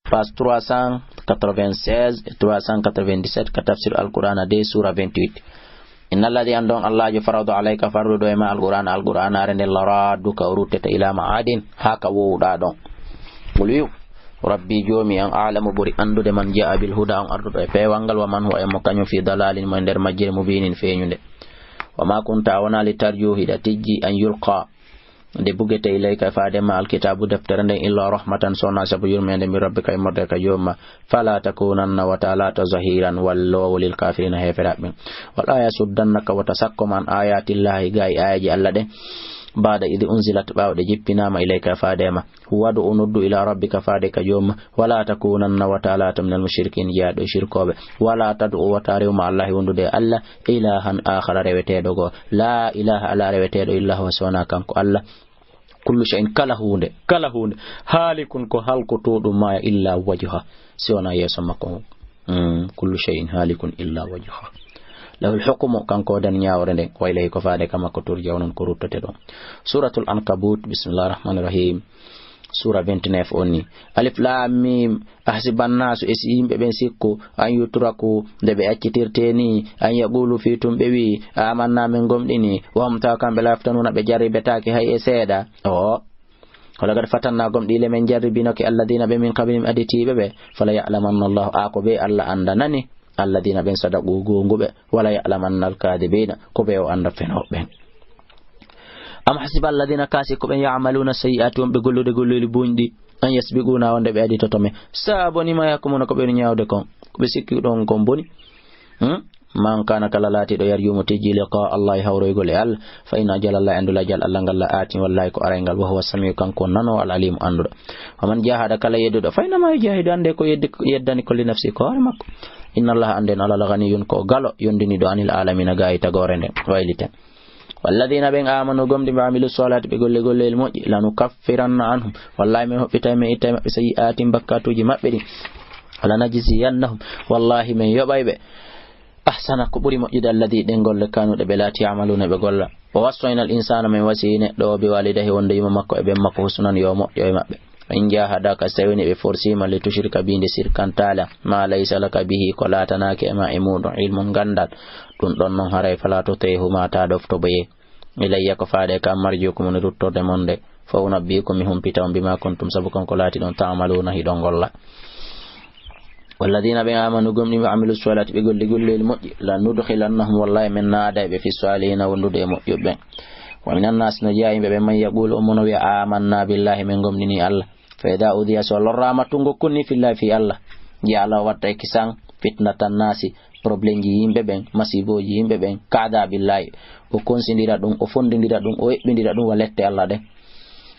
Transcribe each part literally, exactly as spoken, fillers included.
Page trois cent quatre-vingt-seize e trois cent quatre-vingt-dix-sept ka tafsir Alqur'ana de, sura vingt-huit. Inna alladhi, an ɗon Allaajo, farada alayka, farduɗo e ma Alqur'ana, Alqur'anaare nden, laradduka, o ruttete, ila ma'adin, haa ka wowɗa ɗon. Qul, wi'u, Rabbi, Joomi an, a'lamu, ɓuri anndude, man ja'a bil huda, on arduɗo e peewal ngal, wa man huwa, e mo kañum, fi dalalin, mo e nder majjere, mubinin, feeñunde. Wa ma kunta, a wonaali, tarju, hiɗa tijji, an yulqa, nde bugete, ilayka, faade ma, alkitaabu, deftere nden, illa rahmatan, so wonaa sabu yurmeende, min rabbika, immorde ka Joomi ma. Fala takunanna, wata laato, zahiran, walloowo, lil kafirina, heeferaaɓe ɓen. Wala yasuddannaka, wata sakko ma, an ayatillahi, gaa e aayeeje Alla ɗen, ba'da idh unzilat, ɓaawo ɗe jippinaama, ilayka, faade ma. Wad'u, noddu, ila rabbika, faade ka Joomi ma. Wala takunanna, wata laato, minal mushrikin, jeyaaɗo e shirkooɓe. Wala tad'u, wata rewu ma Allahi wondude e Alla, ilahan akhara, reweteeɗo goo. La ilaha, alaa reweteeɗo, illa huwa, so wonaa kanko Alla. Kullu shay'in, kala huunde, kala huunde, halikun, ko halkotooɗum, maaya, illa wajha, si wonaa yeeso makko ngon. Mm, kullu shay'in halikun illa wajha. Lahul hukmu, kanko woni ñaawre nden, wa ilayhi, ko faade ka makko, turja'un, ko ruttote ɗon. Suratul Ankabut, bismillahir rahmanir rahim. Sura vingt-neuf on ni. Alif Lam Mim. Ahsiba nnaasu, e si yimɓe ɓen sikku, an yutraku, nde ɓe accitirte ni, an yaqulu, fii tun ɓe wi'i, amanna, min gomɗini, wa hum, tawa kamɓe, la yuftanuuna, ɓe jarribetaake hay e seeɗa. O, wala qad fatanna, gomɗii le, min jarribinoke, alladina, ɓe, min qablihim, aditiiɓe ɓe, fala ya'lamanna Allahu, a ko ɓe Alla anndanani, alladina, ɓen, sadaqu, goonguɓe, wala ya'lamanna alkadibina, ko ɓe o annda fenooɓe ɓen. Am hasiba alladina, ka sikku ɓen, ya'maluna sayyi'ati, wonɓe gollude golleeli bonɗi, an yasbiquna, wonde ɓe aditoto men. Sa boni ma yahkumuna, ko ɓe ñaawde kon, ko ɓe sikki ɗon kon boni. Hmm? Man kana, kala laatiiɗo, yarju, mo tijji, liqa Allahi, hawroygol e Alla, fa inna ajala Allahi, anndu lajal Alla ngal, la aatin, wallahi ko arayngal, wa huwa samiu, kanko woni nanoowo, al alimu, annduɗo. Wa man jahada, kala yedduɗo, fa innama yujahidu, annde ko yeddi, yeddani ko, li nafsi, ko hoore makko. Inna Allaha, annden Alla, la ganiyun, ko galo, yondiniiɗo, anil alamina, gaa e tagoore nden, wayliten. Walladina, ɓen, amanu, gomɗi, wa amilu salihati, ɓe golli golleeli moƴƴi, lanukaffiranna anhum, wallahi min hoɓɓitay, min ittay maɓɓe, sayyi'atin, bakkatuuji maɓɓe ɗin, wala najziyannahum, wallahi min yoɓay ɓe, ahsana, ko ɓuri moƴƴude, alladi, ɗen golle, kanu, ɗe ɓe laati, ya'maluna, ɓe golla. Wa wassayna al insana, min wasiyii neɗɗo o, bi walidayhi, wonde yumma makko e ɓen makko, husnan, yo moƴƴo e maɓɓe. Wa in jahadaka, so tawii ɓe forsima, li tushrika bi, nde sirkantaa lan, ma laysa laka bihi, ko laatanaaki e ma e muɗum, ilmun, ganndal, ɗum ɗon non haray, fala tuti'huma, ta ɗofto ɓe. Ilayya, ko faade e kan, marji'ukum, woni ruttorde mon nde, fa unabbi'ukum, mi humpita on, bima kuntum, sabu kon ko laatiɗon, ta'maluna, hiɗon golla. Walladina, ɓen, amanu, gomɗi, wa amilu salihati, ɓe golli golleeli moƴƴi, lanudkhilannahum, wallahi min naaday ɓe, fi salihina, wondude e moƴƴuɓe ɓen. Wa minan naasi, no jeyaa yimɓe ɓen, man yaqulu, on mo no wi'a, amanna billahi, min gomɗini Alla. Fa ida udiya, so lorraama, tungo kunni, fillahi, fi Alla, jeyaa Alla o watta e kisan, fitnatan naasi, problemji yimɓe ɓen, masibooji yimɓe ɓen, ka adabillahi, o konsindira ɗum, o fondindira ɗum, o eɓɓindira ɗum wa lette Alla ɗen.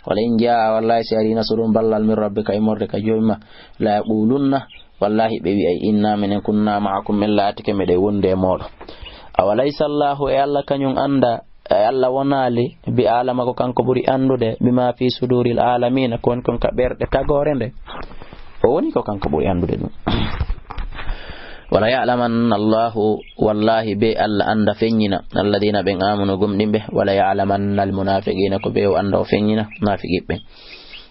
Wala in jaa, wallahi, si ari nasrun, ballal, min rabbika, immorde ka Joomi ma, la yaqulunna, wallahi, ɓe wi'ay, inna, minen, kunna ma'akum, min laatike, meɗen wonde e mooɗon. Awalaysa Allahu, e Alla kañum annda, e Alla wonaali, bi a'lama, ko kanko ɓuri anndude, bima fi suduril alamina, ko woni kon ka ɓerɗe tagoore nde. O woni ko kanko ɓuri anndude ɗum. Wala ya'lamanna Allahu, wallahi, be Alla annda feññina, alladina, ɓen, amanu, gomɗimɓe, wala ya'lamanna almunafiqina, ko be o annda o feññina, nafiqiɓe.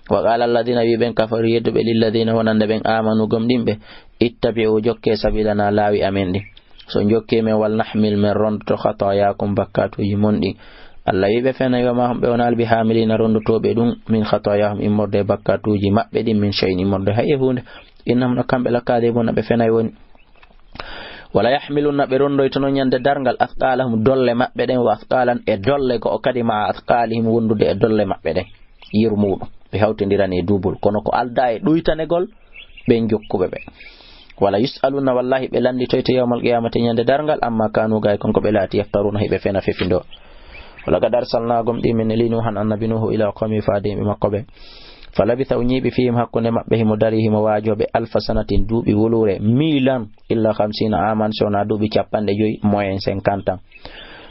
Wa qala alladina, wi ɓen, kafaru, yedduɓe, lilladina, wonande ɓen, amanu, gomɗimɓe, ittabi'u, jokke, sabilana, laawi amen ɗin. So jokke men, wal nahmil, men rondoto, khatayakum, bakkatuuji mon ɗin. Alla wi ɓe fenay, wa ma hum, ɓe wonaali, bi hamilina, rondotooɓe ɗum, min khatayahum, immorde e bakkatuuji maɓɓe ɗin, min shay'in, immorde hay e huunde. Innahum, no kamɓe, lakadibuna, ɓe fenay woni. Wala yahmilunna, ɓe rondoytono ñande darngal, athqalahum, dolle maɓɓe ɗen, wa athqalan, e dolle ko o kadi, ma athqalihim, wondude e dolle maɓɓe ɗen. Yurmuɗum, ɓe hawtindirani e duubul, kono ko alda e ɗuytanegol ɓen jokkuɓe ɓe. Wala yus'aluna, wallahi, ɓe lannditoyte yawmal qiyamati, ñande darngal, amma kanu, gay kon ko ɓe laati, yaftaruna, hiɓe fena fefindo. Wala qad arsalna, gomɗi min neli, Nuhan, annabi Nuhu, ila qawmi, faade yimɓe makko ɓe. Fa labitha, o ñiiɓi, fihim, hakkunde maɓɓe, himo dari, himo waajooɓe, alfa sanatin, duuɓi wuluure, mille ans, illa khamsina aman, so wonaa duuɓi capanɗe joyi, moyen cinquante ans.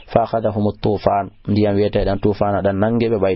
Fa akhadhahumu tufan, ndiyam wiyeteeɗam tuufaana ɗam nanngi ɓe, ɓay